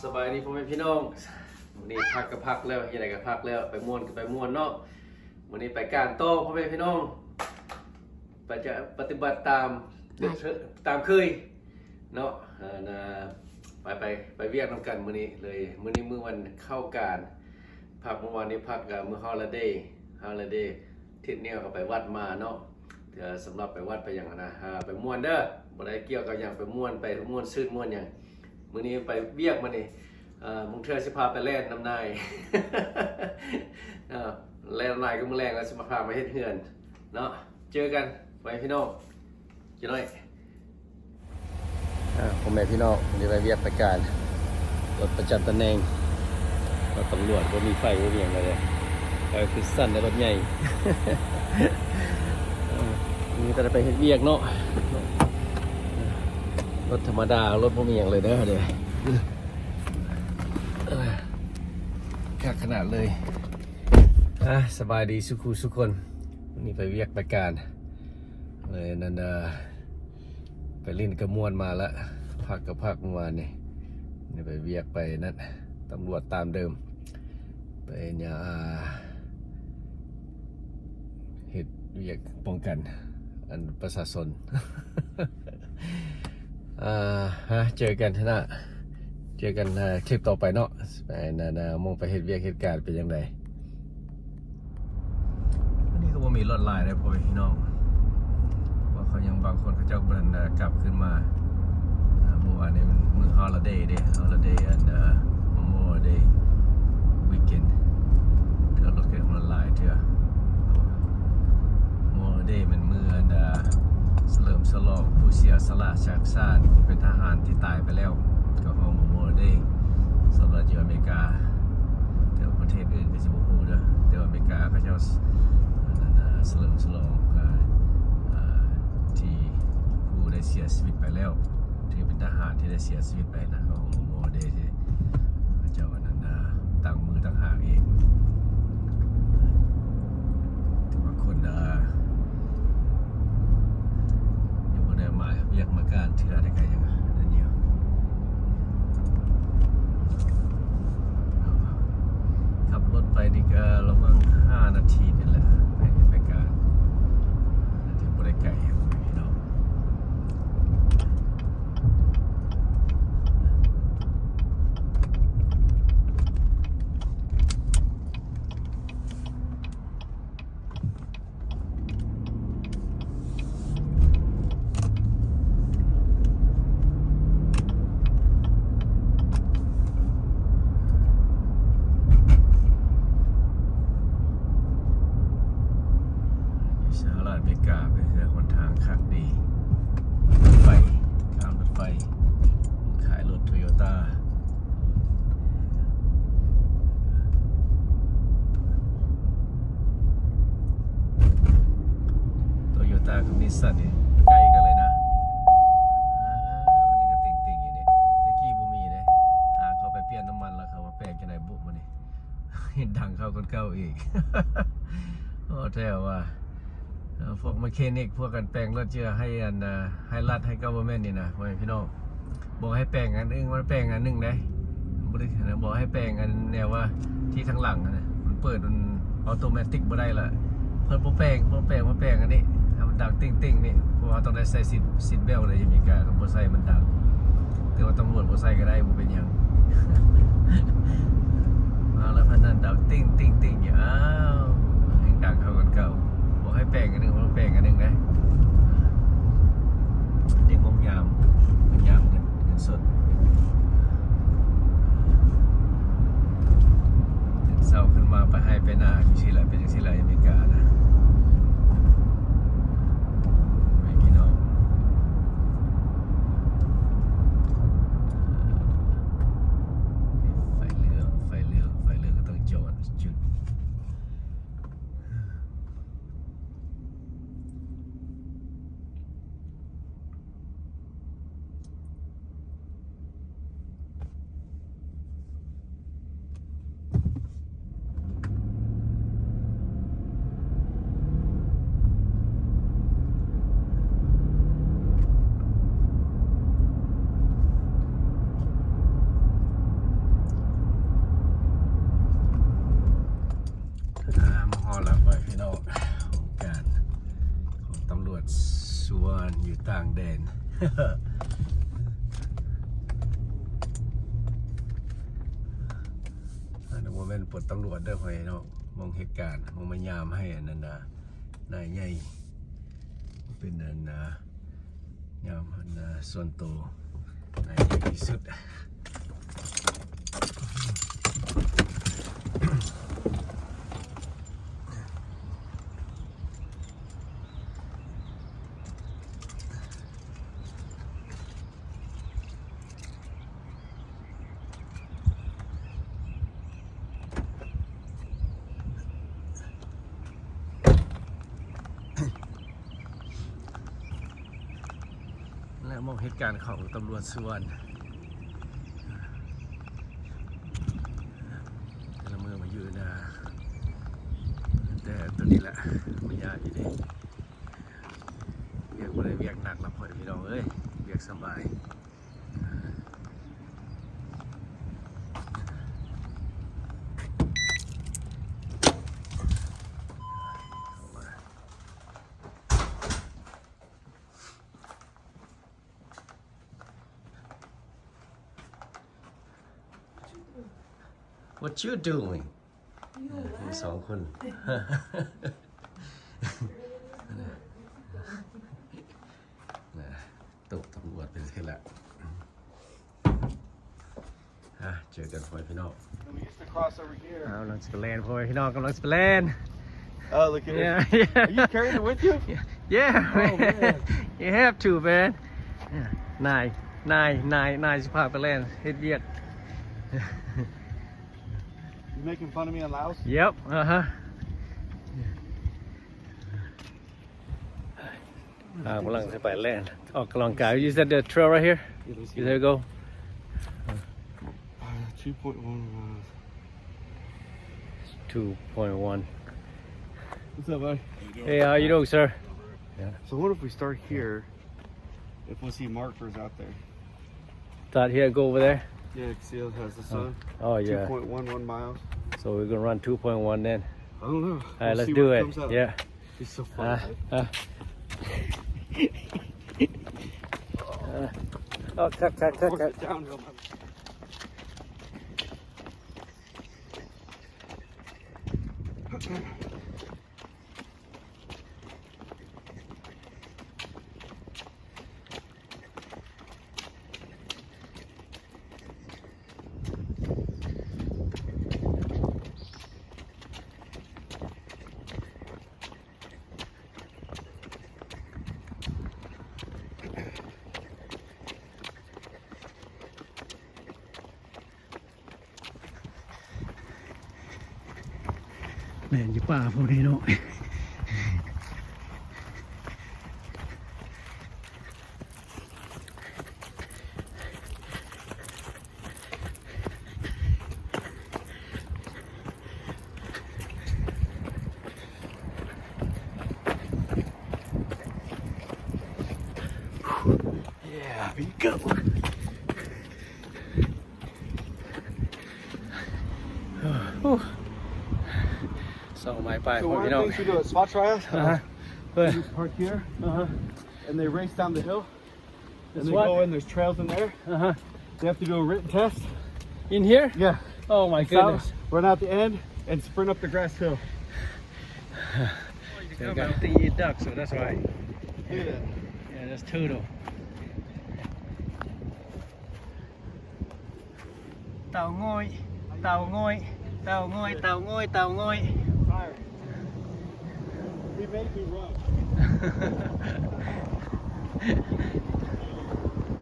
ສະບາຍດີພໍ່ແມ່ພີ່ນ້ອງ. ມື້ນີ້ພັກກໍພັກແລ້ວ ເຮັດຫຍັງກໍພັກແລ້ວ ໄປມ່ວນກໍໄປມ່ວນເນາະ. ມື້ນີ້ໄປການຕໍ່ພໍ່ແມ່ພີ່ນ້ອງ ໄປຈະປະຕິບັດຕາມ ຕາມເຄີຍເນາະ. ເອີ ນະ ໄປ ໄປ ໄປວຽກນຳກັນມື້ນີ້ເລີຍ. ມື້ນີ້ມື້ວັນເຂົ້າການ ພັກມື້ວານນີ້ ພັກ ເອີ ມື້ holiday holiday ທິດນີ້ກໍໄປວັດມາເນາະ. ເທື່ອສຳລັບໄປວັດໄປຫຍັງຫັ້ນນະ ອ່າ ໄປມ່ວນເດີ ບໍ່ໄດ້ກ່ຽວກັບຫຍັງ ໄປມ່ວນ ໄປມ່ວນຊື່ນມ່ວນຫຍັງ. ມື້ນີ້ໄປວຽກມື້ນີ້ ເອີ ບາງເທື່ອຊິພາໄປແລ່ນນຳນາຍ ເອີ ແລ່ນນຳນາຍ ກໍມື້ແລງແລ້ວຊິມາພາມາເຮັດເຮືອນເນາະ. ເຈີກັນໄວ້ພີ່ນ້ອງ ຈັກໜ້ອຍ. ອ່າ ພໍ່ແມ່ພີ່ນ້ອງ ນີ້ໄປວຽກໄປການ ລົດປະຈຳຕຳແໜ່ງ ລົດຕຳຫຼວດ ບໍ່ມີໄຟບໍ່ມີຫຍັງເລີຍ ໄຟຄືສັ້ນໃນລົດໃຫຍ່ ເອີ ມີແຕ່ໄປເຮັດວຽກເນາະ ລົດທຳມະດາ ລົດບໍ່ມີຫຍັງເລີຍເດີ ເດີ ເອີ ຄັກຂະໜາດເລີຍ. ອ່າ ສະບາຍດີສູ່ຄູ່ສູ່ຄົນ ມື້ນີ້ໄປວຽກໄປການເລີຍນັ້ນ ເອີ ໄປຫຼິ້ນກະມ່ວນມາລະ ພັກກະພັກມື້ວານນີ້ ໄປວຽກໄປນັ້ນ ຕຳຫຼວດຕາມເດີມ ໄປຫຍັງ ອ່າ ເຮັດວຽກປ້ອງກັນ ອັນ ປະຊາຊົນ. ອ່າ ຮະ ເຈີກັນເທື່ອໜ້າ ເຈີກັນ ອ່າ ຄລິບຕໍ່ໄປເນາະ ໄປນັ້ນ ອ່າ ໝ່ອງໄປເຮັດວຽກເຮັດການເປັນຈັ່ງໃດ. ມື້ນີ້ກໍບໍ່ມີລົດຫຼາຍເດ້ພໍ່ແມ່ພີ່ນ້ອງ ເພາະວ່າເຂົາຍັງ ບາງຄົນເຂົາເຈົ້າບໍ່ທັນ ເອີ ກັບຄືນມາ. ອ່າ ມື້ວານນີ້ມັນມື້ holiday ເດ້ holiday and ເອີ Memorial Day weekend ເທື່ອລົດກໍຍັງບໍ່ຫຼາຍເທື່ອ. Memorial Day ແມ່ນມື້ອັນ ອ່າ ສະເຫຼີມສະຫຼອງຜູ້ເສຍສະຫຼະຈາກຊາດ ຜູ້ເປັນທະຫານທີ່ຕາຍໄປແລ້ວ ກໍເອີ້ນວ່າ Memorial Day ສຳລັບຢູ່ອາເມລິກາ. ແຕ່ວ່າປະເທດອື່ນກໍຊິບໍ່ຮູ້ເດີ ແຕ່ວ່າອາເມລິກາເຂົາເຈົ້າ ສ- ອັນນັ້ນນະ ສະເຫຼີມສະຫຼອງ ອ່າ ທີ່ຜູ້ໄດ້ເສຍຊີວິດໄປແລ້ວ ທີ່ເປັນທະຫານທີ່ໄດ້ເສຍຊີວິດໄປນະ ຂອງ Memorial Day ທີ່ເຂົາເຈົ້າອັນນັ້ນນະ ຕັ້ງມື້ຕ່າງຫາກອີກ. ແຕ່ວ່າຄົນ ອ່າ ຍັງບໍ່ໄດ້ມາວຽກມາການເທື່ອ ແຕ່ກໍຍັງນັ້ນຢູ່. ຂັບລົດໄປນີ້ກໍລະຫວ່າງຫ້ານາທີນີ້ແຫຼະ ໄປ ໄປການ ໜ້າຈະບໍ່ໄດ້ໄກ ພີ່ນ້ອງ. ຢູ່ສະຫະລັດອາເມລິກາ ເປັນເຮືອນຫົນທາງຄັກດີ ລົດໄຟ ທາງລົດໄຟ ຂາຍລົດໂຕໂຢຕ້າ ໂຕໂຢຕ້າກັບນິດສັນນີ້ໃກ້ກັນເລີຍນະ. ອ້າວ ນີ້ກໍເຕັງໆຢູ່ເດ້ ແຕ່ກີ້ບໍ່ມີເດ້ ຫາເຂົາໄປປ່ຽນນ້ຳມັນແລ້ວ ເຂົາມາແປງຈັ່ງໃດບຸມື້ນີ້ ຍັງດັງເທົ່າກ່ອນເກົ່າອີກ. ໂອ້ ແທ້ວ່າ ເອີ ພວກແມກເຄນິກ ພວກກັນແປງລົດ ຈະໃຫ້ອັນ ເອີ ໃຫ້ລັດ ໃຫ້ government ນີ້ນະ ພໍ່ແມ່ພີ່ນ້ອງ ບອກໃຫ້ແປງອັນໜຶ່ງ ມັນແປງອັນໜຶ່ງເດ້ ບໍ່ໄດ້ ບອກໃຫ້ແປງອັນແນວວ່າທີ່ທາງຫຼັງຫັ້ນນະ ມັນເປີດ ມັນ automatic ບໍ່ໄດ້ລະ ເພິ່ນບໍ່ແປງ ບໍ່ແປງ ມາແປງອັນນີ້ ໃຫ້ມັນດັງເຕັງໆນີ້ ເພາະວ່າຕ້ອງໄດ້ໃສ່ seat seat belt ໃນອາເມລິກາ ຄັນບໍ່ໃສ່ມັນດັງ ແຕ່ວ່າຕຳຫຼວດບໍ່ໃສ່ກໍໄດ້ ບໍ່ເປັນຫຍັງ. ມາແລ້ວ ພະນັນດາວ ຕິ້ງໆໆ ຢູ່ ອ້າວ ຍັງດັງເທົ່າກ່ອນເກົ່າ. ບອກໃຫ້ແປງອັນໜຶ່ງ ມັນແປງອັນໜຶ່ງເດ້. ເດັກງອມຍາມ ງາມເງິນ ເງິນສົດ. ຕື່ນເຊົ້າຂຶ້ນມາໄປໄຮ່ໄປນາ ຈັ່ງຊີ້ແຫຼະ ເປັນຈັ່ງຊີ້ແຫຼະ ອາເມລິການະ ແມ່ນພີ່ນ້ອງ. ໄຟເຫຼືອງ ໄຟເຫຼືອງ ໄຟເຫຼືອງກໍຕ້ອງຈອດຈຸດ. ເ ຕ່າງແດນ. ອັນນັ້ນບໍ່ແມ່ນປົດຕຳຫຼວດເດີ ພໍ່ແມ່ເນາະ, ຫ້ອງເຫດການ, ຫ້ອງມາຍາມໃຫ້ອັນນັ້ນນະ ນາຍໃຫຍ່ ເປັນອັນນະ ຍາມອັນນະ ສ່ວນໂຕ ນາຍໃຫຍ່ທີ່ສຸດ. ແລະ ໝ່ອງເຮັດການຂອງຕຳຫຼວດສຸວັນ ແຕ່ລະມື້ມາຢູ່ນະ ແຕ່ຕົວນີ້ແຫຼະ ບໍ່ຍາກອີ່ເດ ວຽກບໍ່ໄດ້ວຽກໜັກລະ ພໍ່ແມ່ພີ່ນ້ອງເອີຍ ວຽກສະບາຍ. What you doing? ເອີ ມີສອງຄົນ ຕົກຕຳຫຼວດໄປເລີຍລະ. ອ່ະ ເຈີກັນ ພໍ່ແມ່ພີ່ນ້ອງ. Let me just cross over here. ເອົາ ກຳລັງຈະໄປແລ່ນ ພໍ່ແມ່ພີ່ນ້ອງ ກຳລັງຈະໄປແລ່ນ. Oh, look at it. Yeah, yeah. Are you carrying it with you? Yeah, man. Oh, man. You have to, man. ນາຍ ນາຍ ນາຍ ນາຍຊິພາໄປແລ່ນ ເຮັດວຽກ. You making fun of me in Laos? Yep, uh-huh. ອ່າ ກຳລັງຈະໄປແລ່ນ ອອກກຳລັງກາຍ. Is that the trail right here? Yeah, let's go. Is there go? Uh, two point one miles. Two point one. What's up, buddy? Hey, how you doing, sir? Yeah. So what if we start here? If we'll see markers out there. Start here, go over there? Yeah, see, it has the sun. Oh, yeah. Two point one one miles. So we're gonna run two point one then. I don't know. All right, let's do it. Yeah. It's so fun. Uh, uh. Uh. Oh, cut, cut, cut, cut. Downhill. ແລ່ນຢູ່ປ່າພວກນີ້ເນາະ. Yeah, we go. ສອງໄມປາຍ So one of the things we do at spot trials, uh-huh, you park here, uh-huh, and they race down the hill, and they go in, there's trails in there. Uh-huh. They have to do a written test. In here? Yeah. Oh my goodness. Run out the end and sprint up the grass hill. They got the duck, so that's why. Look at that. Yeah, that's turtle. ເຕົາງອຍ ເຕົາງອຍ ເຕົາງອຍ ເຕົາງອຍ ເຕົາງອຍ. We may be wrong.